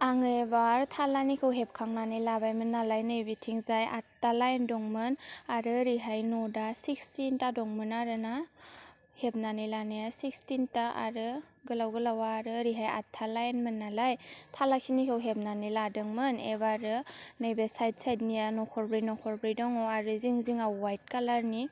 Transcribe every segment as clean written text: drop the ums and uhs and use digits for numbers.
आङो एबार थालानिखौ हेबखांनानै लाबायमोन नालाय नैबेथिंजाय 8टा लाइन दंमोन आरो ओरैहाय नटआ 16टा दंमोन आरोना हेबनानै लानाया 16टा आरो गोलाव गोलावा आरो ओरैहाय 8टा लाइनमोन नालाय थालाखिनिखौ हेबनानै लादोंमोन। एबारो नैबे साइडनिया नखरब्रै दङ आरो जिं जिङाव वाइट कालारनि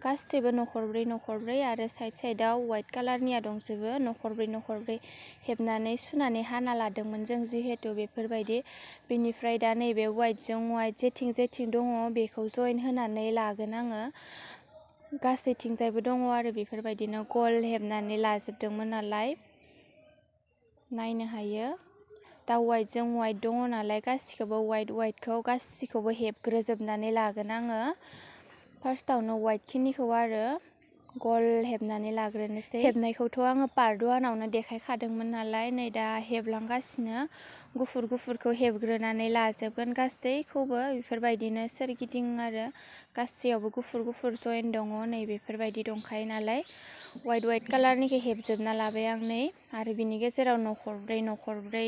गासैबो नखरब्रै आरो साइडआव वाइट कालारनिया दंजोबो नखरब्रै हेबनानै सुनानै हाना लादोंमोन जों जिहेतु बेफोरबायदि। बेनिफ्राय दा नैबे वाइटजों वाइट जेथिं दङ बेखौ जइन होनानै लागोन आङो। गासैथिंजायबो दङ आरो बेफोरबायदिनो गल हेबनानै लाजोबदोंमोन नालाय नायनो हायो। दा वाइटजों वाइट दङ नालाय गासिखौबो वाइटखौ गासिखौबो हेबग्रोजोबनानै लागोन आङो। फार्स्टआवनो वाइट खिनिखौ आरो गल हेबनानै लाग्रोनोसै। हेबनायखौथ' आङो पार्ट 1आवनो देखायखादोंमोन नालाय नै दा हेबलांगासिनो गुफुरखौ हेबग्रोनानै लाजोबगोन गासैखौबो बेफोरबायदिनो सोरगिदिं आरो गासैयावबो गुफुर जइन दङ नै बेफोरबायदि दंखायो नालाय वाइट कालारनिखौ हेबजोबना लाबाय आं नै आरो बिनि गेजेराव नखरब्रै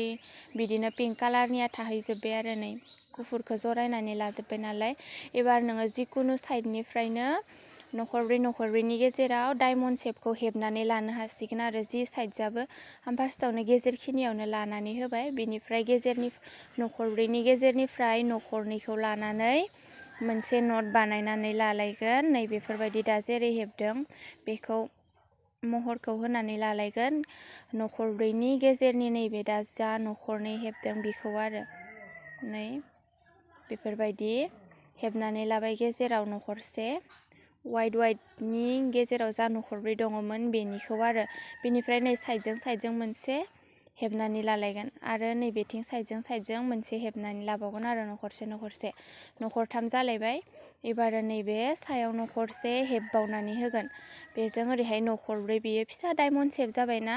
बिदिनो पिंक कालारनिया थाहैजोब्बाय आरो नै गुफुरखौ जरायनानै लाजोब्बाय नालाय। एबार नोङो जिकुनु साइडनिफ्रायनो नखरब्रैनि गेजेराव डायमन्ड शेपखौ हेबनानै लानो हासिगोन आरो जि साइडजाबो आं फार्स्टआवनो गेजेरखिनियावनो लानानै होबाय। बिनिफ्राय नखरब्रैनि गेजेरनिफ्राय नखरनैखौ लानानै मोनसे नट बानायनानै लालायगोन नै बेफोरबायदि दा जेरै हेबदों बेखौ महरखौ होनानै लालायगोन नखरब्रैनि गेजेरनि नैबे दा जा नखरनै हेबदों बेखौ आरो नै बेफोरबायदि हेबनानै लाबाय। गेजेराव नखरसे वाइटनि गेजेराव जा नखरब्रै दङमोन बेनिखौ आरो बेनिफ्राय नै साइडजों मोनसे हेबनानै लालायगोन आरो नैबेथिं साइडजों मोनसे हेबनानै लाबावगोन आरो नखरसे नखरथाम जालायबाय। एबारो नैबे सायाव नखरसे हेबबावनानै होगोन बेजों ओरैहाय नखरब्रै बेयो फिसा डायमन्ड शेप जाबायना।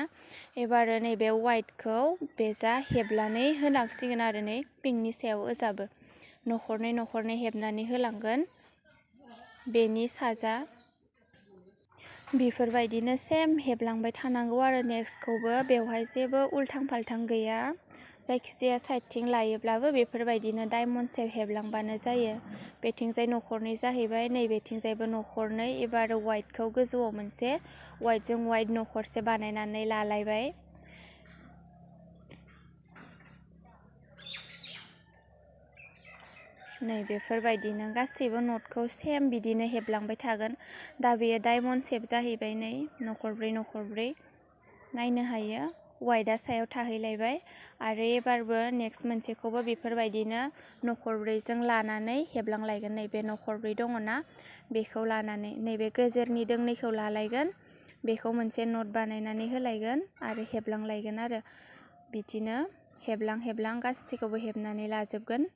एबारो नैबे वाइटखौ बेजा हेबनानै होनांसिगोन आरो नै पिंकनि सायाव ओजाबो नखरनै हेबनानै होलांगोन बेनि साजा बेफोरबायदिनो सेम हेबलांबाय थानांगौ आरो नेक्स्टखौबो बेवहाय जेबो उल्थां फाल्थां गैया। जायखिजाया साइडथिं लायोब्लाबो बेफोरबायदिनो डायमन्ड शेप हेबलांबानो जायो। बेथिंजाय नखरनै जाहैबाय नैबेथिंजायबो नखरनै। एबार वाइटखौ गोजौआव मोनसे वाइटजों वाइट नखरसे बानायनानै लालायबाय। नै बेफोरबायदिनो गासैबो नटखौ सेम बिदिनो हेबलांबाय थागोन। दा बेयो डायमन्ड शेप जाहैबाय नै नखरब्रै नायनो हायो वाइटआ सायाव थाहैलायबाय आरो एबारबो नेक्स्ट मोनसेखौबो बेफोरबायदिनो नखरब्रैजों लानानै हेबलांलायगोन। नैबे नखरब्रै दङना बेखौ लानानै नैबे गेजेरनि दोंनैखौ लालायगोन बेखौ मोनसे नट बानायनानै होलायगोन आरो हेबलांलायगोन आरो बिदिनो हेबलां गासैखौबो हेबनानै लाजोबगोन।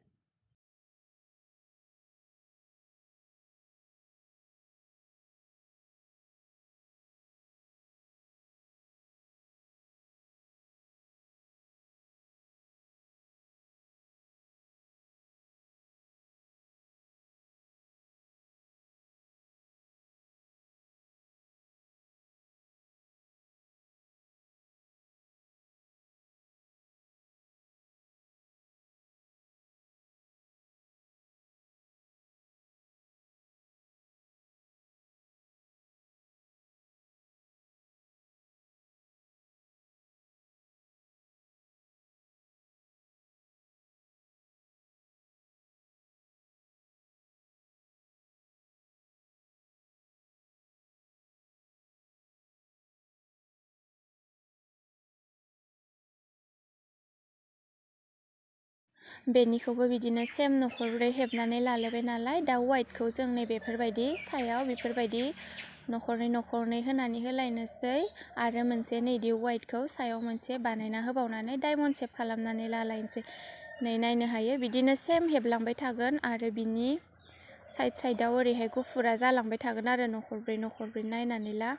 बेनिखौबो बिदिनो सेम नखरब्रै हेबनानै लालायबाय नालाय दा वाइटखौ जों नै बेफोरबायदि सायाव बेफोरबायदि नखरनै होनानै होलायनोसै आरो मोनसे नैदि वाइटखौ सायाव मोनसे बानायना होबावनानै डायमन्ड शेप खालामनानै लालायनोसै। नै नायनो हायो बिदिनो सेम हेबलांबाय थागोन आरो बिनि साइडआव ओरैहाय गुफुरा जालांबाय थागोन आरो नखरब्रै नायनानै ला।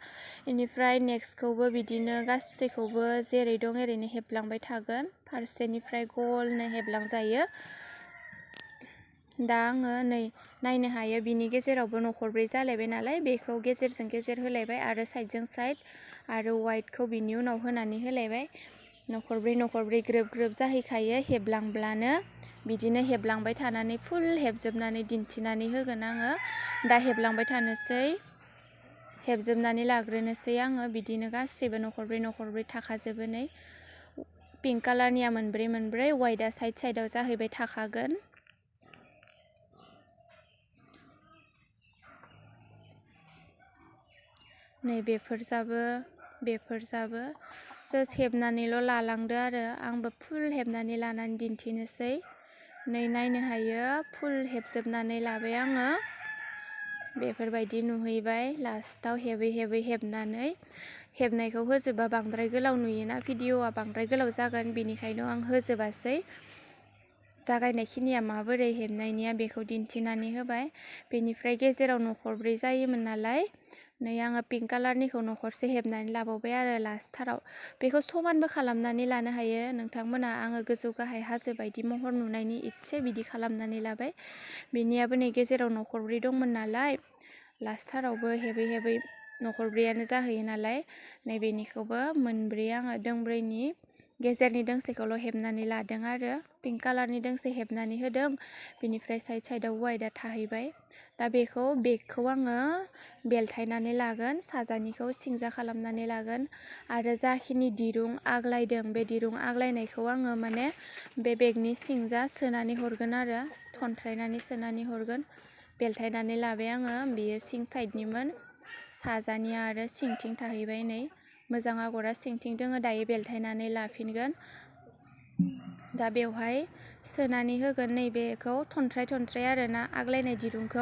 बेनिफ्राय नेक्स्टखौबो बिदिनो गासैखौबो जेरै दं एरैनो हेबलांबाय थागोन फारसेनिफ्राय गलनो हेबलांजायो। दा आङो नै नायनो हायो बिनि गेजेरावबो नखरब्रै जालायबाय नालाय बेखौ गेजेर होलायबाय आरो साइडजों साइड आरो वाइटखौ बिनि उनाव होनानै होलायबाय। नखरब्रै ग्रोब ग्रोब जाहैखायो हेबलांब्लानो। बिदिनो हेबलांबाय थानानै फुल हेबजोबनानै दिन्थिनानै होगोन आङो। दा हेबलांबाय थानोसै, हेबजोबनानै लाग्रोनोसै आङो। बिदिनो गासैबो नखरब्रै थाखाजोबो नै। पिंक कालारनिया मोनब्रै, वाइटआ साइडआव जाहैबाय थाखागोन। नै बेफोरजाबो जास्ट हेबनानैल' लालांदो आरो आंबो फुल हेबनानै लानानै दिन्थिनोसै। नै नायनो हायो, फुल हेबजोबनानै लाबाय आङो। बेफोरबायदि नुहैबाय लास्टाव हेबै हेबनानै। हेबनायखौ होजोबा बांद्राय गोलाव नुयोना, भिडिअ'आ बांद्राय गोलाव जागोन, बेनिखायनो आं होजोबासै। जागायनायखिनिया माबोरै हेबनायनिया बेखौ दिन्थिनानै होबाय। बेनिफ्राय गेजेराव नखरब्रै जायोमोन नालाय, नै आङो पिंक कालारनिखौ नखरसे हेबनानै लाबावबाय आरो लास्टथाराव। बेखौ समानबो खालामनानै लानो हायो नोंथांमोना। आङो गोजौ गाहाय हाजो बायदि महर नुनायनि इसे बिदि खालामनानै लाबाय। बेनियाबो नै गेजेराव नखरब्रै दंमोन नालाय, लास्टथारावबो हेबै नखरब्रैयानो जाहैयो नालाय, नैबेनिखौबो मोनब्रै आङो दोंब्रैनि गेजेरनि दोंसेखौल' हेबनानै लादों आरो पिंक कालारनि दोंसे हेबनानै होदों। बेनिफ्राय साइडआव वाइटआ थाहैबाय। दा बेगखौ आङो बेलथायनानै लागोन, साजानिखौ सिंजा खालामनानै लागोन आरो जाखिनि दिरुं आग्लायदों बे दिरुं आग्लायनायखौ आङो माने बे बेगनि सिंजा सोनानै हरगोन आरो थन्थ्रायनानै सोनानै हरगोन। बेलथायनानै लाबाय आङो, बेयो सिं साइडनिमोन, साजानिया आरो सिंथिं थाहैबाय। नै मोजां आगरा सिंथिं दोङो, दायो बेलथायनानै लाफिनगोन। दा बेवहाय सोनानै होगोन, नैबेखौ थन्थ्राय आरोना आग्लायनाय दिरुंखौ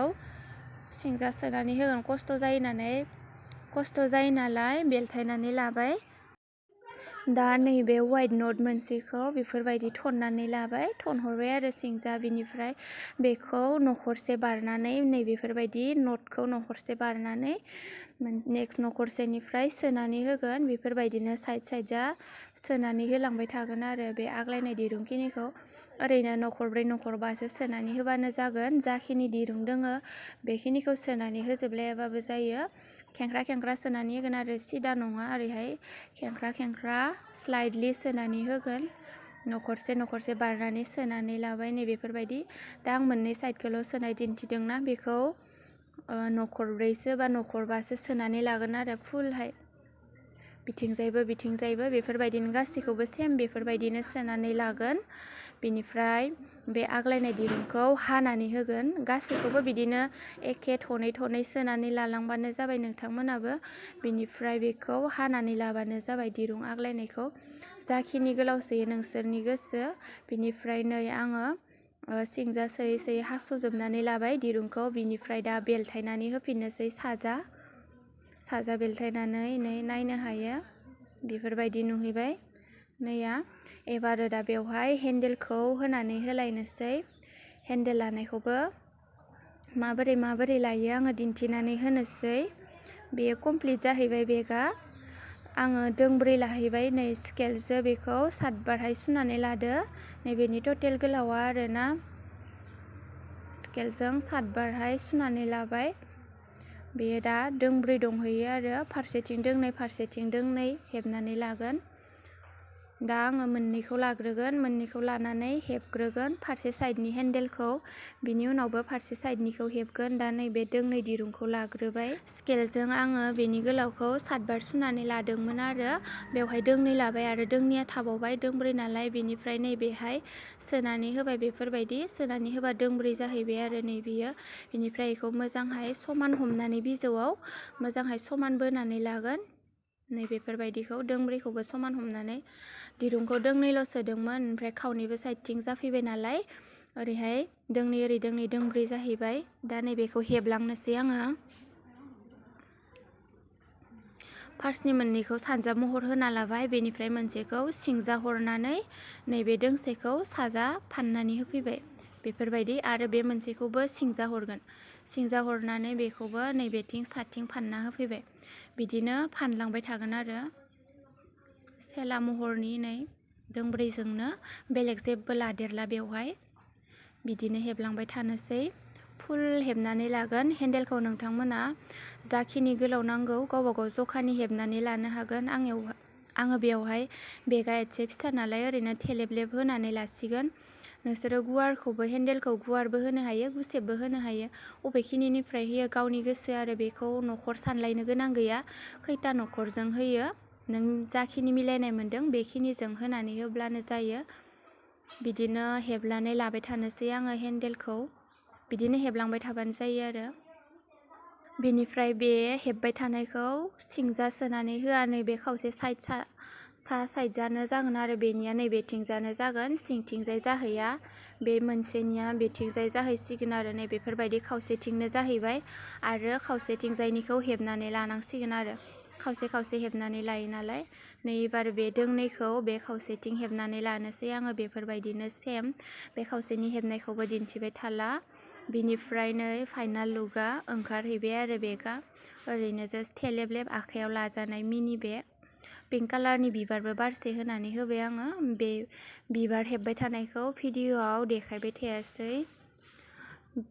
सिंजा सोनानै होगोन। खस्थ' जायो नालाय बेलथायनानै लाबाय। दा नैबे वाइट नट मोनसेखौ बेफोरबायदि थननानै लाबाय, थनहरबाय आरो सिंजा। बिनिफ्राय बेखौ नखरसे बारनानै नैबेफोरबायदि नटखौ नखरसे बारनानै नेक्स्ट नखरसेनिफ्राय सोनानै होगोन। बेफोरबायदिनो साइड जा सोनानै होलांबाय थागोन आरो बे आग्लायनाय दिरुंखिनिखौ। ओरैनो नखरब्रैसो सोनानै होबानो जागोन। जाखिनि दिरुं दोङो बेखिनिखौ सोनानै होजोबलायाबाबो जायो। खेंख्रा सोनानै होगोन आरो सिदा नङा, ओरैहाय खेंख्रा स्लाइडलि सोनानै होगोन। नखरसे बारनानै सोनानै लाबाय, नैबेफोरबायदि। दा आं मोननै साइडखौल' सोनाय दिन्थिदोंना, बेखौ नखरब्रैसो बा नखरबासो सोनानै लागोन आरो फुलहाय। बिथिंजायबो बेफोरबायदिनो गासैखौबो सेम बेफोरबायदिनो सोनानै लागोन। बेनिफ्राय बे आग्लायनाय दिरुंखौ हानानै होगोन। गासैखौबो बिदिनो एखे थनै सोनानै लालांबानो जाबाय नोंथांमोनाबो। बिनिफ्राय बेखौ हानानै लाबानो जाबाय दिरुं आग्लायनायखौ। जाखिनि गोलाव सोयो नोंसोरनि गोसो। बिनिफ्राय नै आङो सिंजा सोयै हास'जोबनानै लाबाय दिरुंखौ। बिनिफ्राय दा बेलथायनानै होफिननोसै साजा बेलथायनानै। नै नायनो हायो, बेफोरबायदि नुहैबाय नैया। एबारो दा बेवहाय हेन्देलखौ होनानै होलायनोसै। हेन्देल लानायखौबो माबोरै लायो आङो दिन्थिनानै होनोसै। बेयो कमप्लिट जाहैबाय बेगा। आङो दोंब्रै लाहैबाय, नै स्केलजों बेखौ 7 बारहाय सुनानै लादो। नैबेनि टटेल गोलावा आरोना, स्केलजों 7 बारहाय सुनानै लाबाय। बेयो दा दोंब्रै दंहैयो आरो फारसेथिं दोंनै फारसेथिं दोंनै हेबनानै लागोन। दा आङो मोननैखौ लाग्रोगोन, मोननैखौ लानानै हेबग्रोगोन फारसे साइडनि हेन्देलखौ, बिनि उनावबो फारसे साइडनिखौ हेबगोन। दा नैबे दोंनै दिरुंखौ लाग्रोबाय। स्केलजों आङो बेनि गोलावखौ 7 बार सुनानै लादोंमोन आरो बेवहाय दोंनै लाबाय आरो दोंनैया थाबावबाय, दोंब्रै नालाय। बेनिफ्राय नैबेहाय सोनानै होबाय, बेफोरबायदि सोनानै होबा दोंब्रै जाहैबाय आरो नै बियो। बेनिफ्राय बेखौ मोजांहाय समान हमनानै बिजौआव मोजांहाय समान बोनानै लागोन। नै बेफोरबायदिखौ दोंब्रैखौबो समान हमनानै। दिरुंखौ दोंनैल' सोदोंमोन, ओमफ्राय खावनैबो साइडथिं जाफैबाय नालाय, ओरैहाय दोंनै ओरै दोंनै दोंब्रै जाहैबाय। दा नैबेखौ हेबलांनोसै आङो। फार्स्टनि मोननैखौ सानजा महर होना लाबाय, बेनिफ्राय मोनसेखौ सिंजा हरनानै नैबे दोंसेखौ साजा फाननानै होफैबाय बेफोरबायदि। आरो बे मोनसेखौबो सिंजा हरगोन, सिंजा हरनानै बेखौबो नैबेथिं साथिं फानना होफैबाय। बिदिनो फानलांबाय थागोन आरो सेला महरनि। नै दोंब्रैजोंनो बेलेग जेबो लादेरला बेवहाय। बिदिनो हेबलांबाय थानोसै, फुल हेबनानै लागोन। हेन्देलखौ नोंथांमोना जाखिनि गोलाव नांगौ गावबा गाव जखानि हेबनानै लानो हागोन। आङो बेवहाय बेगा एसे फिसा नालाय ओरैनो थेलेबलेब होनानै लासिगोन। नोंसोरो गुवारखौबो हेन्देलखौ गुवारबो होनो हायो, गुसेबबो होनो हायो। अबेखिनिनिफ्राय होयो गावनि गोसो आरो बेखौ न'खर सानलायनो गोनां गैया। खैथा न'खरजों होयो नों जाखिनि मिलायनाय मोन्दों बेखिनिजों होनानै होब्लानो जायो। बिदिनो हेबनानै लाबाय थानोसै आङो हेन्देलखौ। बिदिनो हेबलांबाय थाबानो जायो आरो। बेनिफ्राय बे हेब्बाय थानायखौ सिंजा सोनानै होआ, नैबे खावसे सा साइडजानो जागोन आरो बेनिया नैबेथिंजानो जागोन, सिंथिंजाय जाहैया। बे मोनसेनिया बेथिंजाय जाहैसिगोन आरो नैबेफोरबायदि खावसेथिंनो जाहैबाय आरो खावसेथिंजायनिखौ हेबनानै लानांसिगोन आरो। खावसे खावसे हेबनानै लायो नालाय। नै एबार बे दोंनैखौ बे खावसेथिं हेबनानै लानोसै आङो बेफोरबायदिनो सेम। बे खावसेनि हेबनायखौबो दिन्थिबाय थाला। बिनिफ्राय नै फाइनाल लुकआ ओंखारहैबाय आरो बेगा। ओरैनो जास्ट थेलेबलेब आखाइयाव लाजानाय मिनि बेग। पिंक कालारनि बिबारबो बारसे होनानै होबाय आङो। बे बिबार हेबबाय थानायखौ भिडिअ'आव देखायबाय थायासै।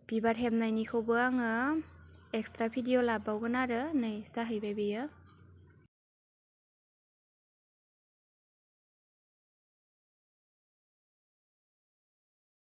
बिबार हेबनायनिखौबो आङो एक्सट्रा भिडिअ' लाबावगोन आरो। नै जाहैबाय बेयो।